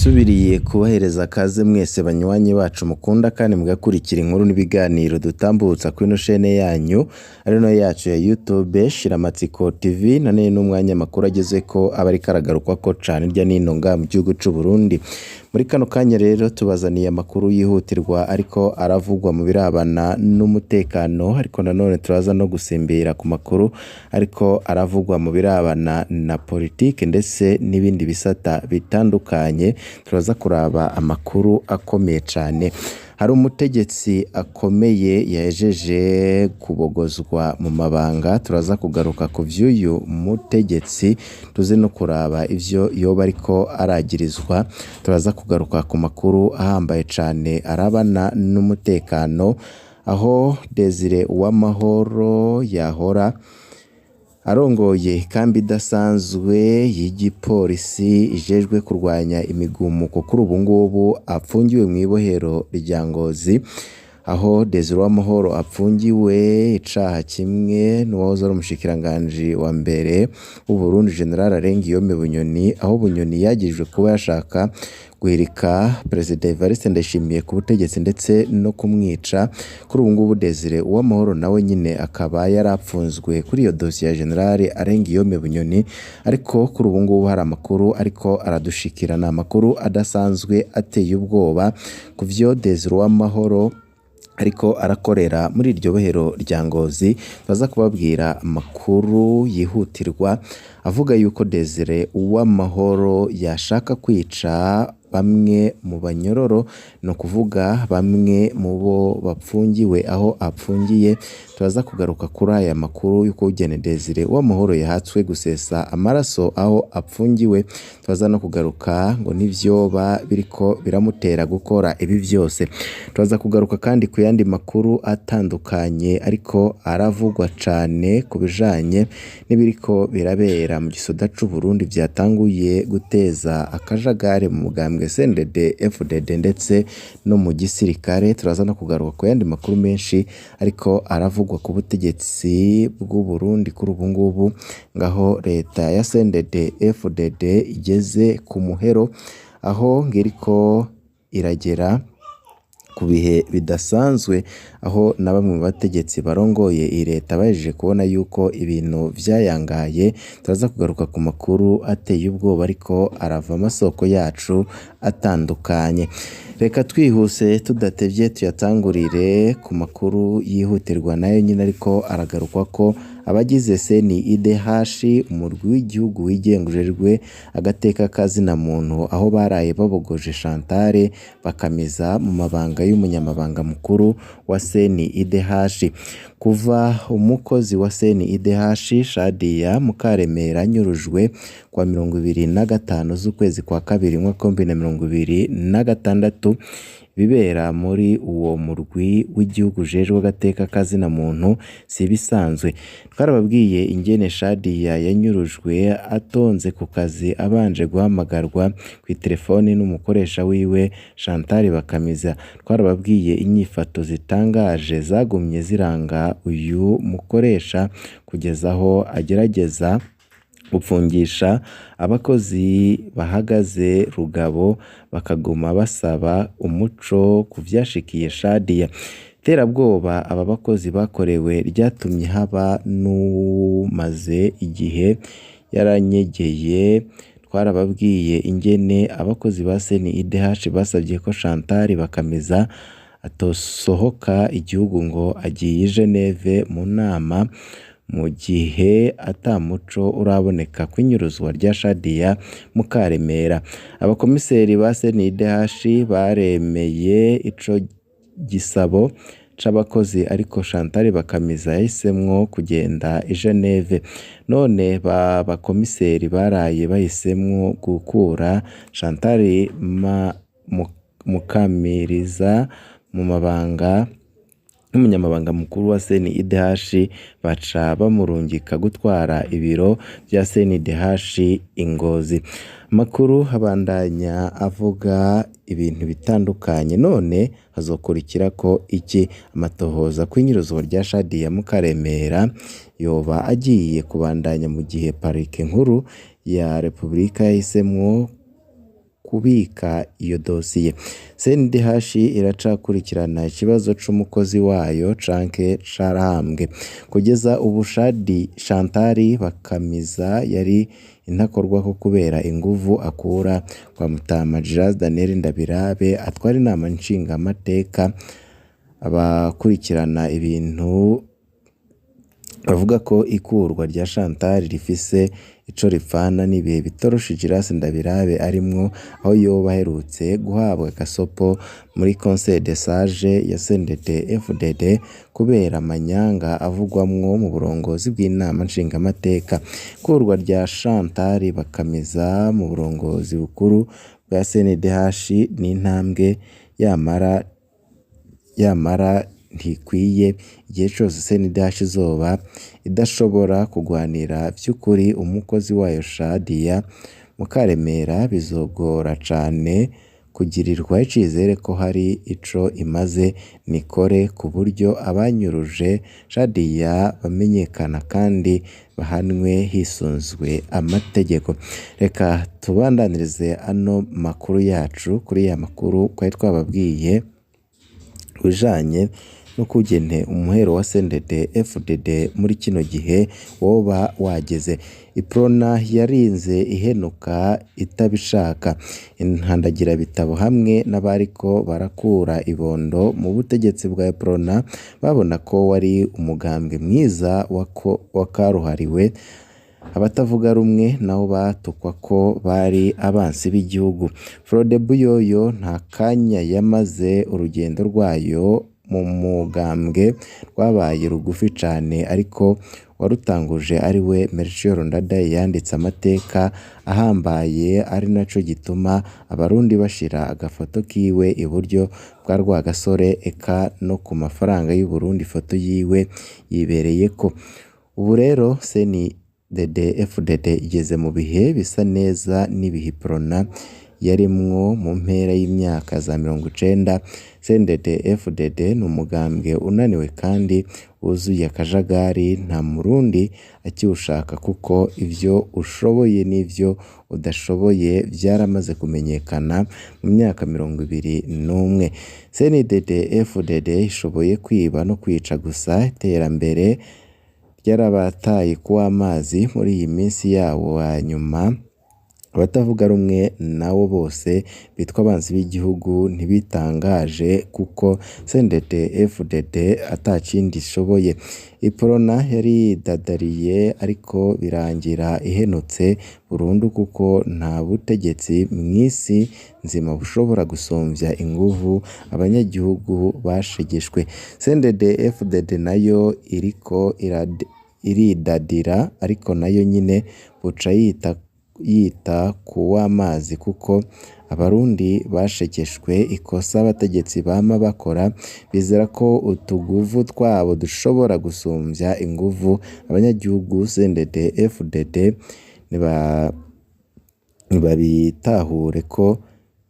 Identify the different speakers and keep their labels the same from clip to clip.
Speaker 1: Ndasubiriye kubahereza kaze mwese banywanyi bacu mukunda kandi mugakurikira inkuru n'ibiganiro dutambutsa kuri ino shene yanyu ari nayo yacu ya YouTube Shiramatsiko TV. None n'umwanya amakuru agezeko aba ariko aragarukwako cane hirya n'ino ngaha mu gihugu c'u Burundi. Muri kano kanya rero tubazaniye amakuru yihutirwa ariko aravugwa mu birabana n'umutekano, ariko nanone turaza no gusimbira ku makuru ariko aravugwa mu birabana na politike ndetse n'ibindi bisata bitandukanye. Turaza kuraba amakuru akomeye cane. Hari umutegetsi akomeye yahejeje kubogozwa mu mabanga, turaza kugaruka ku vy'uyu mutegetsi tuze no kuraba ivyo yoba ariko aragirizwa. Turaza kugaruka ku makuru ahambaye cane arabana n'umutekano, aho Desire Uwamahoro yahora arongoye ikambi idasanzwe y'igipolisi ijejwe kurwanya imigumuko, kuri ubu ngubu apfungiwe mw'ibohero rya Ngozi, aho Desire Uwamahoro apfungiwe icaha kimwe n'uwahoze ari umushikiranganji wa mbere w'Uburundi General Arengiyome Bunyoni, aho Bunyoni yagirijwe kuba yashaka guhirika Perezida Evariste Ndayishimiye ku butegetsi ndetse no kumwica. Kuri ubu ngubu Desire Uwamahoro nawe nyine akaba yarapfunzwe kuri iyo dosiye ya General Arengiyome Bunyoni, ariko kuri ubu ngubu hari amakuru ariko aradushikira, ni amakuru adasanzwe ateye ubwoba ku vyo Desire Uwamahoro ariko arakorera muri iryo bohero rya Ngozi. Turaza kubabwira amakuru yihutirwa avuga yuko Desire Uwamahoro yashaka kwica bamwe mu banyororo, ni ukuvuga bamwe mu bo bapfungiwe aho apfungiye. Turaza kugaruka kuri aya makuru y'ukungene Desire Uwamahoro yahatswe gusesa amaraso aho apfungiwe. Turaza no kugaruka ngo n'ivyoba biriko biramutera gukora ibi vyose. Turaza kugaruka kandi ku yandi makuru atandukanye ariko aravugwa cane ku bijanye n'ibiriko birabera mu gisoda c'Uburundi vyatanguye guteza akajagari mu mugambwe CNDD FDD ndetse no mu gisirikare. Turaza no kugaruka ku yandi makuru menshi ariko aravugwa ku butegetsi bw'u Burundi kuri ubu ngubu, ngaho leta ya CNDD FDD igeze ku muhero, aho ngiriko iragera ku bihe bidasanzwe, aho na bamwe mu bategetsi barongoye iyi leta bahejeje kubona yuko ibintu vyayangaye. Turaza kugaruka ku makuru ateye ubwoba ariko arava amasoko yacu atandukanye. Reka twihuse tudatevye tuyatangurire ku makuru yihutirwa nayo nyine ariko aragarukwako ko abagize CNIDH, umurwi w'igihugu wigenga ujejwe agateka kazina muntu, aho baraye babogoje Chantal Bakamiza mu mabanga y'umunyamabanga mukuru wa CNIDH. Kuva umukozi wa CNIDH Shadia Mukaremera anyurujwe kuwa 25 z'ukwezi kwa kabiri umwaka w'ibihumbi na 2026, ibibera muri uwo murwi w'igihugu ujejwe agateka kazina muntu si ibisanzwe. Twarababwiye ingene Shadia yanyurujwe atonze ku kazi abanje guhamagarwa kw'iterefoni n'umukoresha wiwe Chantal Bakamiza. Twarababwiye inyifato zitangaje zagumye ziranga uyu mukoresha kugeza aho agerageza gupfungisha abakozi bahagaze rugabo bakaguma basaba umuco ku vyashikiye Shadia. Iterabwoba aba bakozi bakorewe ryatumye haba n'uwumaze igihe yaranyegeye. Twarababwiye ingene abakozi ba CNIDH basavye ko Chantal Bakamiza atosohoka igihugu ngo agiye i Geneve mu nama, mu gihe ata muco uraboneka kw'inyuruzwa rya Shadia Mukaremera. Abakomiseri ba CNIDH baremeye ico gisabo c'abakozi, ariko Chantal Bakamiza yahisemwo kugenda i Geneve. None ba bakomiseri baraye bahisemwo gukura Chantal Mukamiriza mu mabanga n'umunyamabanga mukuru wa CNIDH, baca bamurungika gutwara ibiro vya CNIDH i Ngozi. Amakuru abandanya avuga ibintu bitandukanye. None hazokurikirako iki? Amatohoza kw'inyuruzwa rya Shadia Mukaremera yoba agiye kubandanya mu gihe parike nkuru ya Repubulika yahisemwo kubika iyo dosiye. CNDH iracakurikirana ikibazo c'umukozi wayo canke carahambwe. Kugeza ubu Shadi Chantal Bakamiza yari intakorwako kubera inguvu akura kwa Mutama Gilles Daniel Ndabirabe atwara inama nshingamateka. Abakurikirana ibintu bavuga ko ikurwa rya Chantal rifise ico ripfana n'ibihe bitoroshe Gilles Ndabirabe arimwo, aho yoba aherutse guhabwa gasopo muri Conseil des Sages ya CNDD-FDD kubera amanyanga avugwamwo mu burongozi bw'inama nshingamateka. Ikurwa rya Chantal Bakamiza mu burongozi bukuru bwa CNDH ni intambwe yamara ntikwiye. Igihe cose CNDH izoba idashobora kugwanira vy'ukuri umukozi wayo Shadia Mukaremera, bizogora cane kugirirwa icizere ko hari ico imaze. Nikore ku buryo abanyuruje Shadia bamenyekana kandi bahanwe hisunzwe amategeko. Reka tubandanirize ano makuru yacu kuri ya makuru twari twababwiye ujanye n'ukugene umuhero wa CNDD-FDD muri kino gihe woba wageze. Iprona yarinze ihenuka itabishaka. Intandagirabitabo hamwe n'abariko barakura ibondo mu butegetsi bwa Iprona babona ko wari umugambwe mwiza wakaruhariwe. Abatavuga rumwe nabo batukwa ko bari abansi b'igihugu. Frodebu yoyo nta kanya yamaze, urugendo rwayo mu mugambwe rwabaye rugufi cane, ariko warutanguje ariwe Melchior Ndadaye yanditse amateka ahambaye, ari naco gituma abarundi bashira agafoto kiwe iburyo bwa Rwagasore, eka no ku mafaranga y'Uburundi ifoto yiwe yibereyeko. Ubu rero CNDD-FDD igeze mu bihe bisa neza n'ibihe Iprona yarimwo mu mpera y'imyaka za 90. CNDD-FDD ni umugambwe unaniwe kandi wuzuye akajagari, nta murundi akiwushaka kuko ivyo ushoboye n'ivyo udashoboye vyaramaze kumenyekana mu myaka 21. CNDD-FDD ishoboye kwiba no kwica gusa, iterambere ryarabataye kuw'amazi muri iyi minsi yawo wa nyuma. Abatavuga rumwe nawo bose bitwa abansi b'igihugu ntibitangaje kuko CNDD-FDD atakindi ishoboye. Iprona yaridadariye ariko birangira ihenutse burundu kuko nta butegetsi mw'isi nzima bushobora gusumvya inguvu abanyagihugu bashegeshwe. CNDD-FDD nayo iriko iridadira ariko nayo nyene buca yita kuw'amazi kuko abarundi bashegeshwe ikosa abategetsi bama bakora, bizera ko utuguvu twabo dushobora gusumvya inguvu abanyagihugu. CNDD-FDD nibabitahure ko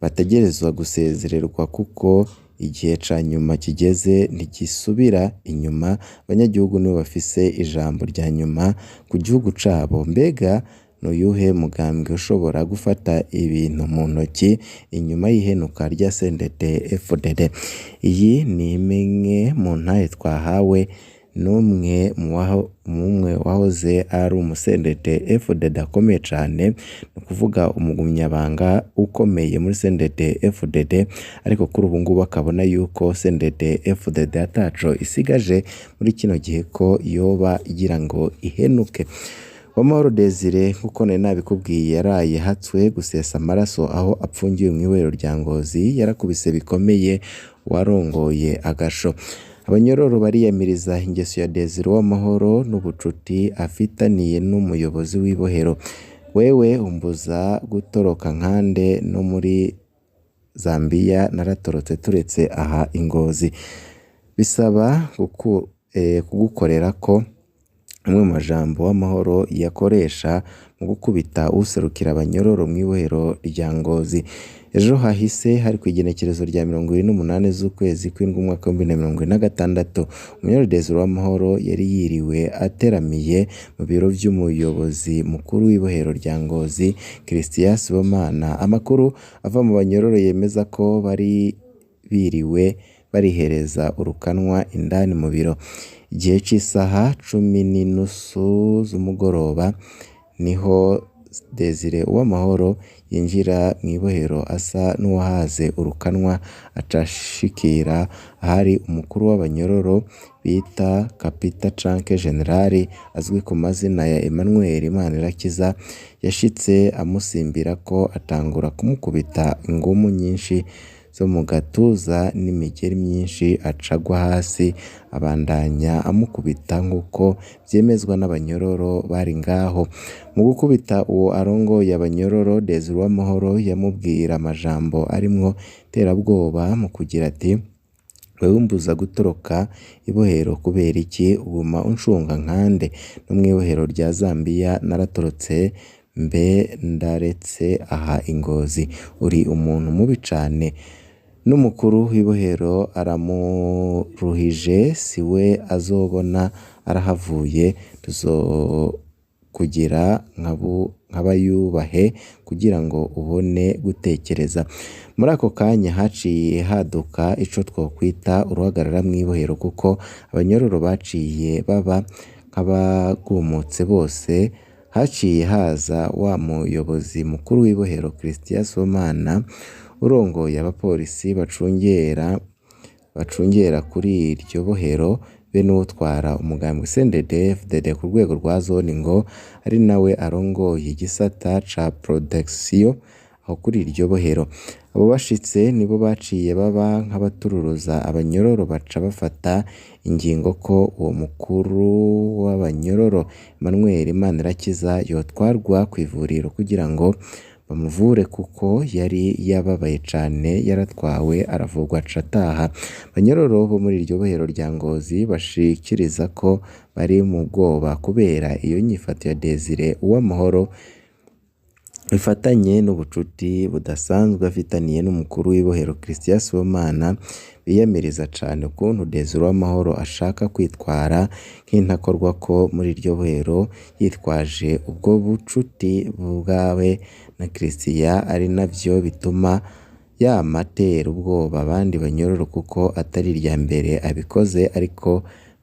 Speaker 1: bategerezwa gusezererwa kuko igihe ca nyuma kigeze ntigisubira inyuma. Abanyagihugu nibo bafise ijambo rya nyuma ku gihugu cabo. Mbega n'uyuhe mugambwe ushobora gufata ibintu mu ntoki inyuma y'ihenuka rya CNDD-FDD? Iyi ni imwe mu ntahe twahawe n'umwe wahoze ari umu CNDD-FDD akomeye cane, ni ukuvuga umugumyabanga ukomeye muri CNDD-FDD, ariko kuri ubu ngubu akabona yuko CNDD-FDD ataco isigaje muri kino gihe ko yoba igira ngo ihenuke. Uwamahoro Desire nkuko nari nabikubwiye yaraye hatswe gusesa amaraso aho apfungiwe mw'ibohero rya Ngozi, yarakubise bikomeye uwarongoye agasho. Abanyororo bariyamiriza ingeso ya Desire Uwamahoro n'ubucuti afitaniye n'umuyobozi w'ibohero. Wewe umbuza gutoroka nkande no muri Zambiya naratorotse turetse aha i Ngozi. Bisaba kugukorerako Amwe mu majambo Uwamahoro yakoresha mu gukubita uwuserukira abanyororo mw'ibohero rya Ngozi. Ejo hahise hari kw'igenekerezo rya 28 z'ukwezi kw'indwi umwaka w'2026, Umunyororo Desire Uwamahoro yari yiriwe ateramiye mu biro vy'umuyobozi mukuru w'ibohero rya Ngozi, Christian Sibomana. Amakuru ava mu banyororo yemeza ko bari biriwe barihereza urukanwa indani mu biro. Igihe c'isaha 10:15 z'umugoroba niho Desire Uwamahoro yinjira mw'ibohero asa n'uwahaze urukanwa, aca ashikira ahari umukuru w'abanyororo bita Kapita canke Generali azwi ku mazina ya Emmanuel Manirakiza, yashitse amusimbirako atangura kumukubita ingumu nyinshi zo mu gatuza n'imigeri myinshi, aca agwa hasi abandanya amukubita nk'uko vyemezwa n'abanyororo bari ngaho. Mu gukubita uwo arongoye abanyororo, Desire Uwamahoro yamubwira amajambo arimwo iterabwoba mu kugira ati: "Wewe umbuza gutoroka ibohero kubera iki? Uguma uncunga nkande? No mw'ibohero rya Zambia naratorotse, mbe ndaretse aha i Ngozi. Uri umuntu mubi cane." N'umukuru w'ibohero aramuruhije, siwe azobona arahavuye, tuzokugira nk'abayubahe kugira ngo ubone gutekereza. Muri ako kanya haciye haduka ico twokwita uruhagarara mw'ibohero kuko abanyororo baciye baba nk'abagumutse bose. Haciye haza wa muyobozi mukuru w'ibohero Christian Sibomana, urongoye abapolisi bacungera kuri iryo bohero, be n'uwutwara umugambwe CNDD-FDD ku rwego rwa zone ngo ari nawe arongoye igisata ca protection aho kuri iryo bohero. Abo bashitse nibo baciye baba nk'abatururuza abanyororo, baca bafata ingingo ko uwo mukuru w'abanyororo Emmanuel Manirakiza yotwarwa kw'ivuriro kugira ngo bamuvure kuko yari yababaye cane, yaratwawe aravurwa aca ataha. Abanyororo bo muri iryo bohero rya Ngozi bashikiriza ko bari mu bwoba kubera iyo nyifato ya Desire Uwamahoro ifatanye n'ubucuti budasanzwe afitaniye n'umukuru w'ibohero Christian Sibomana. Biyamiriza cane ukuntu Desire Uwamahoro ashaka kwitwara nk'intakorwako muri iryo bohero yitwaje ubwo bucuti bwawe na Christian, ari navyo bituma yama atera ubwoba abandi banyororo kuko atari irya mbere abikoze, ariko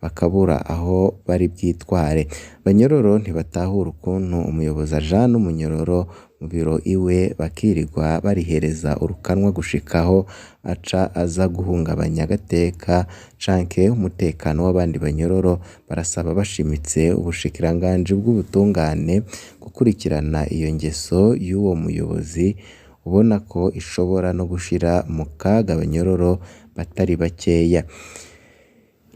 Speaker 1: bakabura aho bari bwitware. Abanyororo ntibatahura ukuntu umuyobozi ajana umunyororo mu biro iwe bakirirwa barihereza urukanwa gushikaho aca aza guhungabanya agateka canke umutekano w'abandi banyororo. Barasaba bashimitse ubushikiranganji bw'ubutungane gukurikirana iyo ngeso y'uwo muyobozi, ubona ko ishobora no gushira mu kaga abanyororo batari bakeya.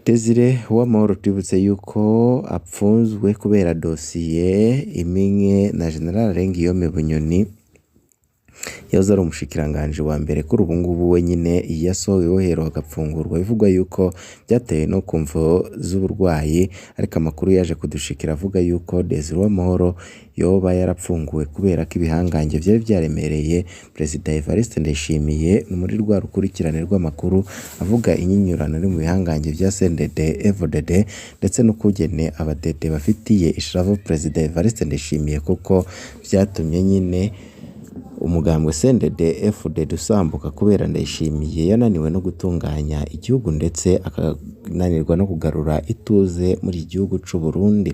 Speaker 1: Desire Uwamahoro twibutse yuko apfunzwe kubera dosiye imwe na General Guillaume Bunyoni, yahoze ari umushikiranganji wa mbere, kuri ubu ngubu we nyine yasohowe ibohero agapfungurwa, bivugwa yuko byatewe no ku mvo z'uburwayi, ariko amakuru yaje kudushikira avuga yuko Desire Uwamahoro yoba yarapfunguwe kubera ko ibihangange vyari vyaremereye Perezida Evariste Ndayishimiye. Muri rwa rukurikirane rw'amakuru avuga inyinyurano iri mu bihangange vya CNDD FDD ndetse n'ukugene abadede bafitiye ishavu Perezida Evariste Ndayishimiye, kuko vyatumye nyine umugambwe CNDD FDD usambuka kubera Ndayishimiye yananiwe no gutunganya igihugu ndetse akananirwa no kugarura ituze muri iki gihugu c'u Burundi.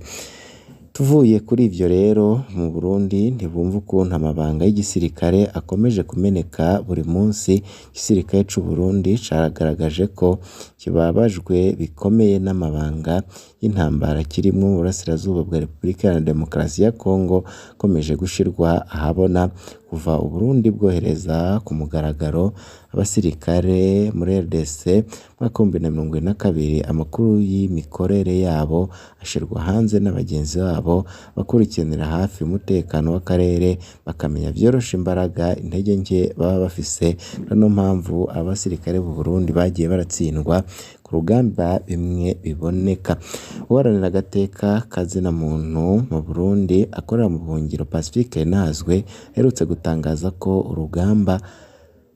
Speaker 1: Tuvuye kuri ivyo rero, mu Burundi ntibumva ukuntu amabanga y'igisirikare akomeje kumeneka buri munsi. Igisirikare c'u Burundi caragaragaje ko kibabajwe bikomeye n'amabanga y'intambara kirimwo mu burasirazuba bwa Repubulika Iharanira Demokarasi ya Kongo akomeje gushirwa ahabona kuva Uburundi bwohereza ku mugaragaro abasirikare muri RDC mu mwaka w'2022. Amakuru y'imikorere yabo ashirwa hanze n'abagenzi babo bakurikiranira hafi umutekano w'akarere, bakamenya vyoroshe imbaraga intege nke baba bafise. Niyo mpamvu abasirikare b'u Burundi bagiye baratsindwa ku ku rugamba bimwe biboneka. Uharanira agateka kazina muntu mu Burundi akorera mu buhungiro Pacifique Ntazwe aherutse gutangaza ko urugamba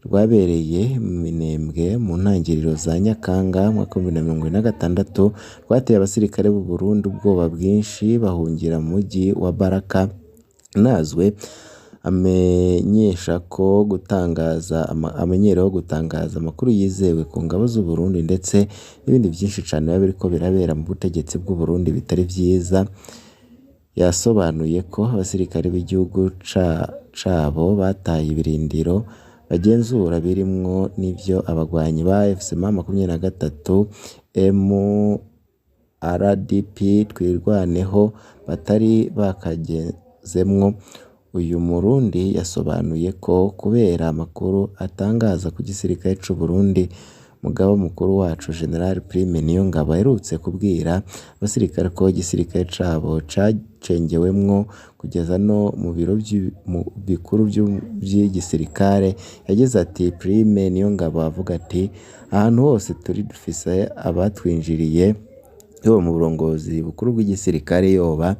Speaker 1: rwabereye mu Minembwe mu ntangiriro za Nyakanga umwaka w'ibihumbi bibiri na mirongo ine na gatandatu rwateye abasirikare b'u Burundi ubwoba bwinshi bahungira mu mujyi wa Baraka. Ntazwe amenyesha ko gutangaza amenyereweho gutangaza amakuru yizewe ku ngabo z'u Burundi ndetse n'ibindi byinshi cane biba biriko birabera mu butegetsi bw'u Burundi bitari vyiza. Yasobanuye ko abasirikare b'igihugu cabo bataye ibirindiro bagenzura birimwo n'ivyo abagwanyi ba AFC M23 MRDP Twirwaneho batari bakagezemwo. Uyu Murundi yasobanuye ko kubera amakuru atangaza ku gisirikare c'u Burundi, Mugaba mukuru wacu General Prime Niyongabo aherutse kubwira abasirikare ko igisirikare cabo cacengewemwo kugeza no mu biro bikuru vy'igisirikare. Yagize ati Prime Niyongabo avuga ati ahantu hose turi dufise abatwinjiriye, yoba mu burongozi bukuru bw'igisirikare, yoba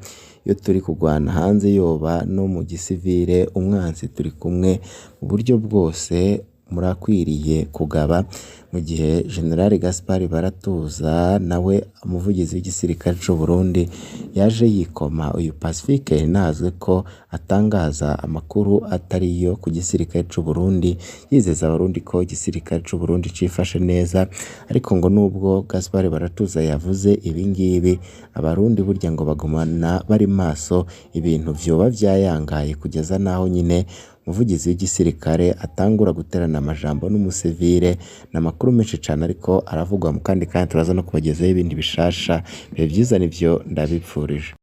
Speaker 1: iyo turi kugwana hanze, yoba no mu gisivile, umwansi turi kumwe mu buryo bwose, murakwiriye kugaba. Mu gihe General Gaspard Baratuza nawe umuvugizi w'igisirikare c'u Burundi yaje yikoma uyu Pacifique Ntazwe ko atangaza amakuru atariyo ku gisirikare c'u Burundi, yizeza abarundi ko igisirikare c'u Burundi cifashe neza, ariko ngo nubwo Gaspard Baratuza yavuze ibingibi, abarundi burya ngo bagumana bari maso, ibintu vyoba vyayangaye kugeza naho nyine umuvugizi w'igisirikare atangura guterana amajambo n'umusivile. Ni amakuru menshi cane ariko aravugwa mu kandi kanya turaza no kubagezaho ibindi bishasha. Ibihe vyiza nivyo ndabipfurije.